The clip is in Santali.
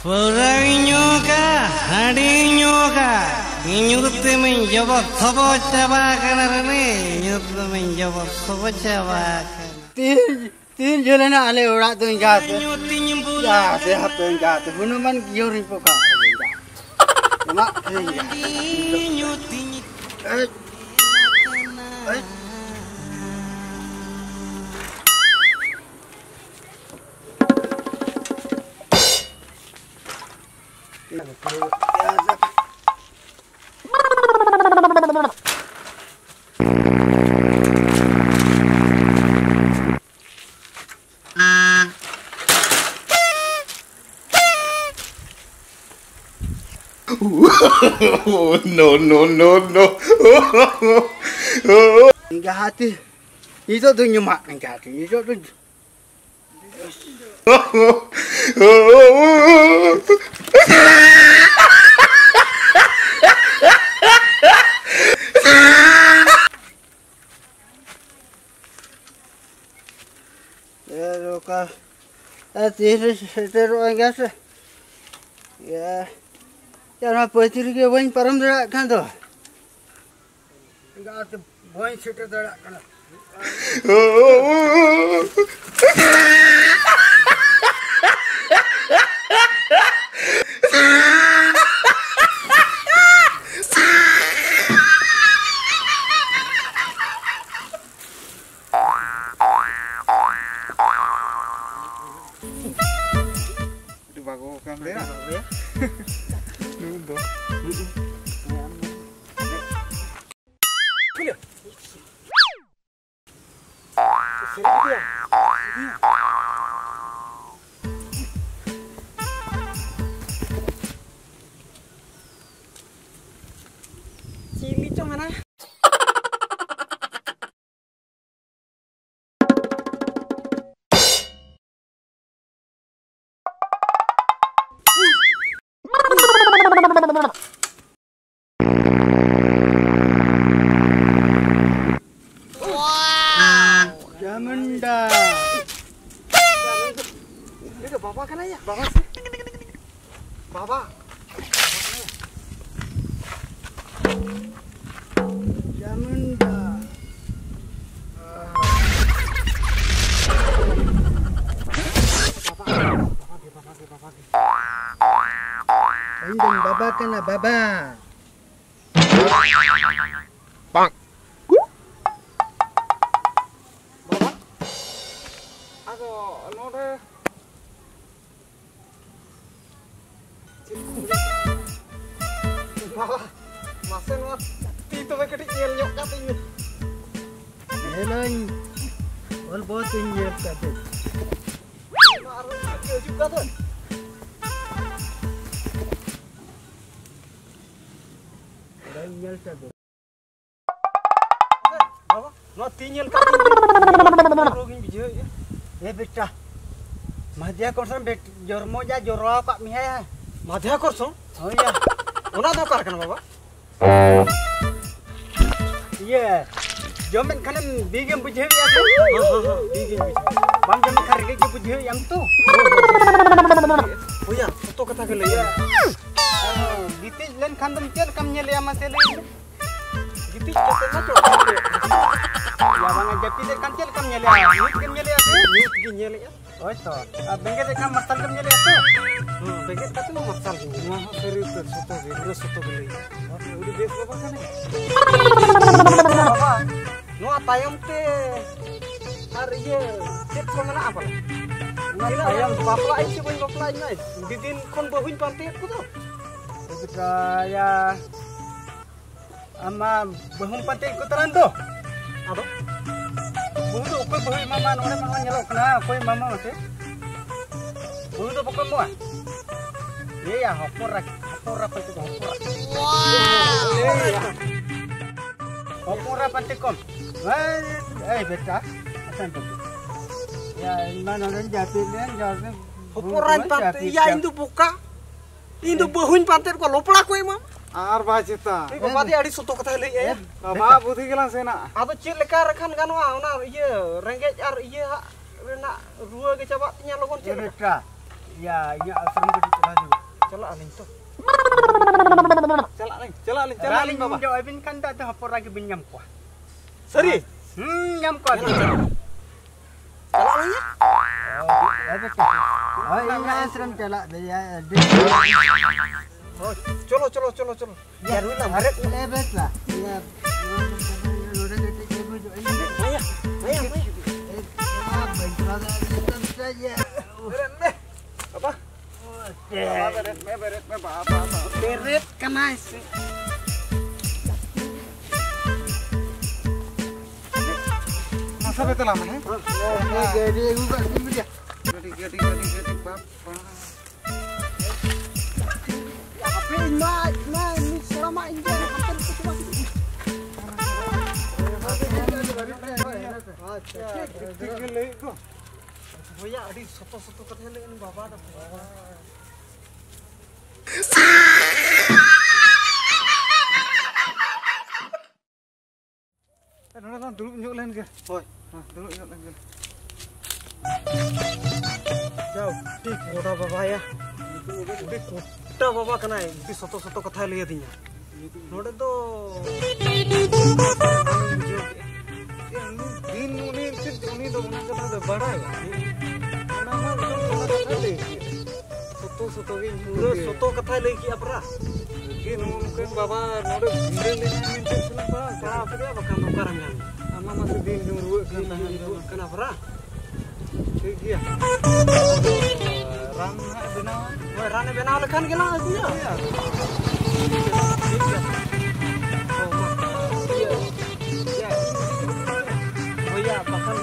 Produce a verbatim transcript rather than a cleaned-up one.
ᱯᱟᱹᱣᱨᱟᱹᱧ ᱧᱩ ᱠᱟᱜ, ᱦᱟᱺᱰᱤᱧ ᱧᱩ ᱠᱟᱜ, ᱧᱩ ᱛᱮᱢᱟᱧ ᱡᱚᱵᱚ ᱥᱚᱵᱚ ᱪᱟᱵᱟ ᱟᱠᱟᱱᱟ ᱨᱮ, ᱧᱩ ᱛᱮᱢᱟᱧ ᱡᱚᱵᱚ ᱥᱚᱵᱚ ᱪᱟᱵᱟ ᱟᱠᱟᱱᱟ᱾ ᱛᱤᱱ, ᱛᱤᱱ ᱡᱷᱟᱹᱞ ᱮᱱᱟ ᱟᱞᱮ ᱚᱲᱟᱜ ᱫᱚ ᱮᱸᱜᱟᱛᱮ? ᱧᱩ ᱛᱤᱧ ᱵᱩᱞ ᱮᱸᱜᱟᱛᱮ, ᱦᱟᱯᱮ ᱮᱸᱜᱟᱛᱮ, ᱦᱩᱱᱟᱹᱝ ᱢᱟᱱ ᱜᱤᱭᱚᱨᱤᱧ ᱯᱚᱠᱟ᱾ ᱮᱢᱟᱜ ᱠᱟᱹᱱᱟᱹᱧ ᱮᱸᱜᱟᱛᱮ᱾ ᱦᱟᱺᱰᱤ ᱧᱩ ᱛᱤᱧ ᱮᱭ, ᱮᱭ᱾ No, no, no, no. Enggak hati. Itu tuh nyemak enggak hati. Itu tuh ᱮ, ᱱᱚᱝᱠᱟ᱾ ᱮ, ᱛᱤᱨᱮ ᱥᱮᱴᱮᱨᱚᱜᱼᱟ ᱜᱮᱥ? ᱮ, ᱭᱟ, ᱱᱚᱣᱟ ᱯᱟᱹᱪᱨᱤ ᱜᱮ ᱵᱟᱹᱧ ᱯᱟᱨᱚᱢ ᱫᱟᱲᱮᱭᱟᱜ ᱠᱟᱱ ᱫᱚ᱾ ᱮᱸᱜᱟᱛ, ᱵᱟᱹᱧ ᱥᱮᱴᱮᱨ ᱫᱟᱲᱮᱭᱟᱜ ᱠᱟᱱᱟ᱾ ᱟᱹᱰᱤ ᱵᱟᱜᱚ ᱠᱟᱱ ᱫᱚᱭᱟ᱾ ᱱᱩᱭ ᱫᱚ᱾ ᱪᱤᱞᱤ ᱪᱚ ᱢᱮᱱᱟᱭ᱾ ᱡᱟᱢᱩᱱᱰᱟ᱾ ᱩᱱᱤ ᱫᱚ ᱵᱟᱵᱟ ᱠᱟᱱᱟᱭᱟ, ᱵᱟᱵᱟ ᱥᱮ? ᱵᱟᱵᱟ ᱠᱟᱱᱟ ᱵᱟᱵᱟ᱾ ᱵᱟᱵᱟ? ᱟᱫᱚ ᱱᱚᱰᱮ ᱵᱟᱵᱟ, ᱢᱟᱥᱮ ᱱᱚᱣᱟ ᱛᱤ ᱛᱚᱵᱮ ᱠᱟᱹᱴᱤᱡ ᱧᱮᱞ ᱧᱚᱜ ᱠᱟᱹᱛᱤᱧ ᱢᱮ᱾ ᱧᱮᱞᱟᱹᱧ, ᱚᱞ ᱵᱚᱦᱚᱛ ᱤᱧ ᱧᱮᱞ ᱠᱟᱫᱮ᱾ ᱱᱚᱣᱟ ᱟᱨᱚ ᱦᱤᱡᱩᱜ ᱠᱟᱱ ᱫᱚ᱾ ᱵᱟᱹᱧ ᱧᱮᱞ ᱠᱟᱫᱮ᱾ ᱵᱟᱵᱟ, ᱱᱚᱣᱟ ᱛᱤ ᱧᱮᱞ ᱠᱟᱛᱮ ᱤᱧ ᱨᱳᱜᱽ ᱤᱧ ᱵᱩᱡᱷᱟᱹᱣᱮᱫᱼᱟ᱾ ᱮ ᱵᱮᱴᱟ, ᱢᱟᱫᱷᱭᱟᱠᱚᱨᱥᱚᱱ ᱵᱮᱴ-, ᱡᱚᱨᱢᱚ ᱡᱟ ᱡᱚᱨᱣᱟ ᱟᱠᱟᱫ ᱢᱮᱭᱟᱭ᱾ ᱢᱟᱫᱷᱭᱟᱠᱚᱨᱥᱚᱱ? ᱦᱳᱭ ᱭᱟ᱾ ᱚᱱᱟ ᱫᱚ ᱚᱠᱟ ᱞᱮᱠᱟᱱᱟ ᱵᱟᱵᱟ? ᱤᱭᱟᱹ, ᱡᱚᱢᱮᱫ ᱠᱷᱟᱱᱮᱢ ᱵᱤ ᱜᱮᱢ ᱵᱩᱡᱷᱟᱹᱣᱮᱫᱼᱟ ᱥᱮ? ᱦᱚᱸ, ᱦᱚᱸ, ᱦᱚᱸ, ᱵᱤ ᱜᱮᱧ ᱵᱩᱡᱷᱟᱹᱣ᱾ ᱵᱟᱢ ᱡᱚᱢᱮᱫ ᱠᱷᱟᱱ ᱨᱮᱸᱜᱮᱡ ᱜᱮ ᱵᱩᱡᱷᱟᱹᱣᱮᱫ ᱟᱢ ᱛᱚ? ᱦᱳᱭ ᱭᱟ, ᱥᱚᱛᱚ ᱠᱟᱛᱷᱟ ᱜᱮ ᱞᱟᱹᱭᱟ᱾ ᱜᱤᱛᱤᱡ ᱞᱮᱱᱠᱷᱟᱱ ᱫᱚᱢ ᱪᱮᱫ ᱞᱮᱠᱟᱢ ᱧᱮᱞᱮᱜᱼᱟ ᱢᱟᱥᱮ ᱞᱟᱹᱭ ᱢᱮ? ᱜᱤᱛᱤᱡ ᱠᱟᱛᱮ ᱢᱟ ᱪᱚᱴ ᱠᱷᱚᱱ ᱜᱮ᱾ ᱭᱟ ᱵᱟᱝᱟ, ᱡᱟᱹᱯᱤᱫ ᱞᱮᱠᱷᱟᱱ ᱪᱮᱫ ᱞᱮᱠᱟᱢ ᱧᱮᱞᱮᱜᱼᱟ? ᱧᱩᱛ ᱜᱮᱢ ᱧᱮᱞᱮᱜᱼᱟ ᱥᱮ? ᱧᱩᱛ ᱜᱮᱧ ᱧᱮᱞᱮᱜᱼᱟ᱾ ᱦᱳᱭ ᱛᱚ᱾ ᱟᱨ ᱵᱮᱸᱜᱮᱫ ᱞᱮᱠᱷᱟᱱ ᱢᱟᱨᱥᱟᱞ ᱜᱮᱢ ᱧᱮᱞᱮᱜᱼᱟ ᱛᱚ? ᱦᱮᱸ, ᱵᱮᱸᱜᱮᱫ ᱠᱟᱛᱮ ᱢᱟ ᱢᱟᱨᱥᱟᱞ ᱜᱮ ᱧᱮᱞ᱾ ᱱᱚᱣᱟ ᱦᱚᱸ ᱥᱟᱹᱨᱤ ᱩᱛᱟᱹᱨ, ᱥᱚᱛᱚ ᱜᱮ, ᱯᱩᱨᱟᱹ ᱥᱚᱛᱚ ᱜᱮ ᱞᱟᱹᱭ᱾ ᱟᱹᱰᱤ ᱵᱮᱥ ᱵᱟᱵᱟ ᱠᱟᱱᱟᱭ᱾ ᱵᱟᱵᱟ, ᱱᱚᱣᱟ ᱛᱟᱭᱚᱢ ᱛᱮ ᱟᱨ ᱤᱭᱟᱹ ᱪᱮᱫ ᱠᱚ ᱢᱮᱱᱟᱜᱼᱟ ᱯᱟᱞᱮ? ᱚᱱᱟ ᱛᱤᱱᱟᱹᱜ ᱛᱟᱭᱚᱢ ᱵᱟᱯᱞᱟᱜ ᱤᱧ ᱥᱮ ᱵᱟᱹᱧ ᱵᱟᱯᱞᱟᱜ ᱤᱧ ᱢᱟ, ᱟᱹᱰᱤ ᱫᱤᱱ ᱠᱷᱚᱱ ᱵᱟᱹᱦᱩᱧ ᱯᱟᱱᱛᱮᱭᱮᱫ ᱠᱚᱫᱚ᱾ ᱪᱤᱠᱟᱹᱭᱟ? ᱟᱢ ᱢᱟ ᱵᱟᱹᱦᱩᱢ ᱯᱟᱱᱛᱮ ᱟᱹᱜᱩ ᱛᱟᱨᱟᱱ ᱫᱚ᱾ ᱟᱫᱚ? ᱵᱟᱹᱦᱩ ᱫᱚ ᱚᱠᱚᱭ ᱵᱟᱹᱦᱩᱭ ᱮᱢᱟᱢᱟ? ᱱᱚᱰᱮ ᱢᱟ ᱱᱚᱜᱼᱚᱭ ᱧᱮᱞᱚᱜ ᱠᱟᱱᱟ, ᱚᱠᱚᱭ ᱮᱢᱟᱢᱟ ᱢᱟᱥᱮ? ᱵᱟᱹᱦᱩ ᱫᱚ ᱵᱟᱠᱚ ᱮᱢᱚᱜᱼᱟ? ᱮᱭᱟ, ᱦᱚᱯᱚᱱ ᱨᱟ-, ᱦᱚᱯᱚᱱ ᱨᱟ ᱯᱟᱱᱛᱮ ᱠᱚ, ᱦᱚᱯᱚᱱ ᱨᱟ᱾ ᱮᱭᱟ᱾ ᱦᱚᱯᱚᱱ ᱨᱟ ᱯᱟᱱᱛᱮ ᱠᱚᱢ᱾ ᱮᱭ, ᱮᱭ ᱵᱮᱴᱟ, ᱟᱥᱟᱱ ᱵᱮᱴᱟ᱾ ᱮᱭᱟ, ᱤᱧ ᱢᱟ ᱱᱚᱰᱮᱧ ᱡᱟᱹᱯᱤᱫ ᱞᱮᱱ, ᱡᱟᱹᱯᱤᱫ᱾ ᱦᱚᱯᱚᱱ ᱨᱟᱧ ᱯᱟᱱᱛᱮ, ᱡᱟᱹᱯᱤᱫ ᱮᱭᱟ, ᱠᱟᱜ᱾ ᱤᱧ ᱫᱚ ᱵᱚᱠᱟ᱾ ᱤᱧ ᱫᱚ ᱵᱟᱹᱦᱩᱧ ᱯᱟᱱᱛᱮᱭᱮᱫ ᱠᱚᱣᱟ, ᱞᱚᱯᱲᱟ ᱠᱚ ᱮᱢᱟ᱾ ᱟᱨ ᱵᱟ ᱪᱮᱛᱟ᱾ ᱮ ᱵᱟᱵᱟ ᱫᱮ, ᱟᱹᱰᱤ ᱥᱚᱛᱚ ᱠᱟᱛᱷᱟᱭ ᱞᱟᱹᱭᱮᱜᱼᱟ᱾ ᱵᱟᱵᱟ ᱵᱩᱫᱷᱤ ᱜᱮᱞᱟᱝ ᱥᱮᱱᱟ᱾ ᱟᱫᱚ ᱪᱮᱫ ᱞᱮᱠᱟ ᱨᱮᱠᱷᱟᱱ ᱜᱟᱱᱚᱜᱼᱟ, ᱚᱱᱟ ᱤᱭᱟᱹ ᱨᱮᱸᱜᱮᱡ ᱟᱨ ᱤᱭᱟᱹ ᱦᱟᱜ ᱨᱮᱱᱟᱜ ᱨᱩᱣᱟᱹ ᱜᱮ ᱪᱟᱵᱟᱜ ᱛᱤᱧᱟ ᱞᱚᱜᱚᱱ ᱪᱮᱫ ᱮ ᱞᱮᱠᱟ? ᱵᱮᱴᱟ, ᱭᱟ, ᱤᱧᱟᱹᱜ ᱟᱥᱨᱚᱢ ᱠᱟᱹᱴᱤᱡ ᱪᱟᱞᱟᱣ ᱦᱤᱡᱩᱜ᱾ ᱪᱟᱞᱟᱜ ᱟᱹᱞᱤᱧ ᱛᱚ᱾ ᱪᱟᱞᱟᱜ ᱟᱹᱞᱤᱧ, ᱪᱟᱞᱟᱜ ᱟᱹᱞᱤᱧ, ᱪᱟᱞᱟᱜ ᱨᱟᱱ ᱟᱹᱞᱤᱧ ᱵᱟᱵᱟ᱾ ᱡᱚᱢ ᱟᱹᱵᱤᱱ ᱠᱷᱟᱱ ᱫᱚ ᱟᱫᱚ ᱦᱚᱯᱚᱱ ᱨᱟ ᱜᱮᱵᱤᱱ ᱧᱟᱢ ᱠᱚᱣᱟ᱾ ᱥᱟᱹᱨᱤ? ᱦᱩᱸ, ᱧᱟᱢ ᱠᱚᱣᱟ ᱵᱤᱱ᱾ ᱪᱟᱞᱟᱜ ᱟᱹᱞᱤᱧ᱾ ᱦᱳᱭ, ᱤᱧ ᱟᱥᱨᱚᱢ ᱪᱟᱞᱟᱜ ᱫᱚ, ᱭᱟ, ᱟᱹᱰᱤ ᱦᱳᱭ, ᱪᱚᱞᱚ, ᱪᱚᱞᱚ, ᱪᱚᱞᱚ, ᱪᱚᱞᱚ᱾ ᱡᱟᱹᱨᱩᱲ ᱞᱟᱢ᱾ ᱟᱨᱮ, ᱮ, ᱵᱮᱥ ᱞᱟ᱾ ᱤᱭᱟᱹ, ᱱᱚᱰᱮ ᱢᱤᱫᱴᱮᱡ ᱜᱮ ᱵᱩᱡᱩᱜᱼᱟ᱾ ᱤᱧ ᱫᱚ ᱵᱷᱟᱭᱟ, ᱵᱷᱟᱭᱟ, ᱵᱷᱟᱭᱟ᱾ ᱮ, ᱱᱚᱣᱟ ᱵᱟᱹᱧ ᱠᱚᱨᱟᱣ ᱫᱟᱲᱮᱭᱟᱜ ᱠᱟᱱᱟ᱾ ᱤᱭᱟᱹ᱾ ᱵᱮᱨᱮᱫ ᱢᱮ, ᱵᱟᱵᱟ᱾ ᱵᱟᱵᱟ, ᱵᱮᱨᱮᱫ ᱢᱮ, ᱵᱮᱨᱮᱫ ᱢᱮ, ᱵᱟᱵᱟ, ᱵᱟᱵᱟ᱾ ᱵᱮᱨᱮᱫ ᱠᱟᱱᱟᱭ ᱥᱮ? ᱢᱟᱥᱟ ᱵᱮ ᱛᱟᱞᱟᱝ ᱢᱮ, ᱦᱮᱸ? ᱦᱮᱸ, ᱜᱟᱹᱰᱤ ᱟᱹᱜᱩ ᱠᱟᱜ ᱢᱮ, ᱵᱩᱡᱷᱟᱹ᱾ ᱜᱟᱹᱰᱤ, ᱜᱟᱹᱰᱤ, ᱜᱟᱹᱰᱤ, ᱜᱟᱹᱰᱤ, ᱵᱟᱯ᱾ ᱦᱟᱯᱮ, ᱤᱧ ᱢᱟ, ᱤᱧ ᱢᱟ, ᱤᱧ ᱥᱮᱬᱟ ᱢᱟ, ᱤᱧ ᱜᱮ ᱦᱟᱱᱛᱮ ᱱᱟᱛᱮ ᱪᱟᱵᱟ ᱠᱮᱫᱟᱹᱧ᱾ ᱟᱪᱪᱷᱟ, ᱴᱷᱤᱠ, ᱴᱷᱤᱠ, ᱴᱷᱤᱠ ᱜᱮ ᱞᱟᱹᱭᱮᱫ ᱫᱚ᱾ ᱵᱚᱭᱦᱟ, ᱟᱹᱰᱤ ᱥᱚᱛᱚ ᱥᱚᱛᱚ ᱠᱟᱛᱷᱟ ᱞᱟᱹᱭ ᱮᱫ ᱵᱟᱵᱟ ᱫᱚ᱾ ᱱᱚᱰᱮ ᱫᱚ ᱫᱩᱲᱩᱵ ᱧᱚᱜ ᱞᱮᱱ ᱜᱮ᱾ ᱦᱳᱭ᱾ ᱦᱮᱸ, ᱫᱩᱲᱩᱵ ᱧᱚᱜ ᱞᱮᱱ ᱜᱮ᱾ ᱡᱟᱣ, ᱟᱹᱰᱤ ᱠᱚᱰᱟ ᱵᱟᱵᱟᱭᱟ᱾ ᱟᱹᱰᱤ ᱠᱚᱰᱟ ᱵᱟᱵᱟ ᱠᱟᱱᱟᱭ, ᱟᱹᱰᱤ ᱥᱚᱛᱚ ᱥᱚᱛᱚ ᱠᱟᱛᱷᱟᱭ ᱞᱟᱹᱭ ᱟᱹᱫᱤᱧᱟ᱾ ᱱᱚᱰᱮ ᱫᱚ ᱫᱤᱱ ᱩᱱᱤ ᱪᱮᱫ, ᱩᱱᱤ ᱫᱚ ᱚᱱᱟ ᱠᱟᱛᱷᱟ ᱫᱚ ᱵᱟᱲᱟᱭᱟ᱾ ᱚᱱᱟ ᱢᱟ ᱮᱠᱫᱚᱢ ᱚᱱᱟ ᱠᱟᱛᱷᱟ ᱞᱟᱹᱭ ᱠᱮᱫ᱾ ᱥᱚᱛᱚ ᱥᱚᱛᱚ ᱜᱮ ᱤᱧ ᱯᱩᱨᱟᱹ ᱞᱟᱹᱭ ᱥᱚᱛᱚ ᱠᱟᱛᱷᱟᱭ ᱞᱟᱹᱭ ᱠᱮᱜᱼᱟ ᱯᱟᱨᱟ᱾ ᱡᱮ ᱱᱚᱜᱼᱚ ᱱᱚᱝᱠᱟᱱ ᱵᱟᱵᱟ ᱱᱚᱰᱮ ᱵᱷᱤᱸᱫᱟᱹᱲ ᱞᱮᱱᱟ ᱢᱮᱱᱛᱮ ᱥᱩᱱᱩᱢ ᱯᱟᱲᱟᱣ ᱯᱟᱲᱟᱣ ᱠᱮᱫᱮᱭᱟ, ᱵᱟᱠᱷᱟᱱ ᱫᱚ ᱚᱠᱟᱨᱮᱢ ᱧᱟᱢᱮᱭᱟ? ᱟᱢ ᱢᱟ ᱢᱟᱥᱮ ᱫᱤᱱ ᱜᱮᱢ ᱨᱩᱣᱟᱹᱜ ᱠᱟᱱ ᱛᱟᱦᱮᱸᱫ ᱫᱚ᱾ ᱨᱩᱣᱟᱹᱜ ᱠᱟᱱᱟ ᱯᱟᱨᱟ᱾ ᱴᱷᱤᱠ ᱜᱮᱭᱟ᱾ ᱨᱟᱱ ᱦᱟᱸᱜ ᱵᱮᱱᱟᱣᱟ᱾ ᱦᱳᱭ, ᱨᱟᱱᱮ ᱵᱮᱱᱟᱣ ᱞᱮᱠᱷᱟᱱ ᱜᱮᱞᱟᱝ ᱟᱹᱜᱩᱭᱟ᱾ ᱴᱷᱤᱠ ᱜᱮᱭᱟ᱾ ᱦᱳᱭ, ᱢᱟ᱾ ᱤᱭᱟᱹ, ᱤᱭᱟᱹ, ᱦᱳᱭ ᱭᱟ, ᱵᱟᱠᱷᱟᱱ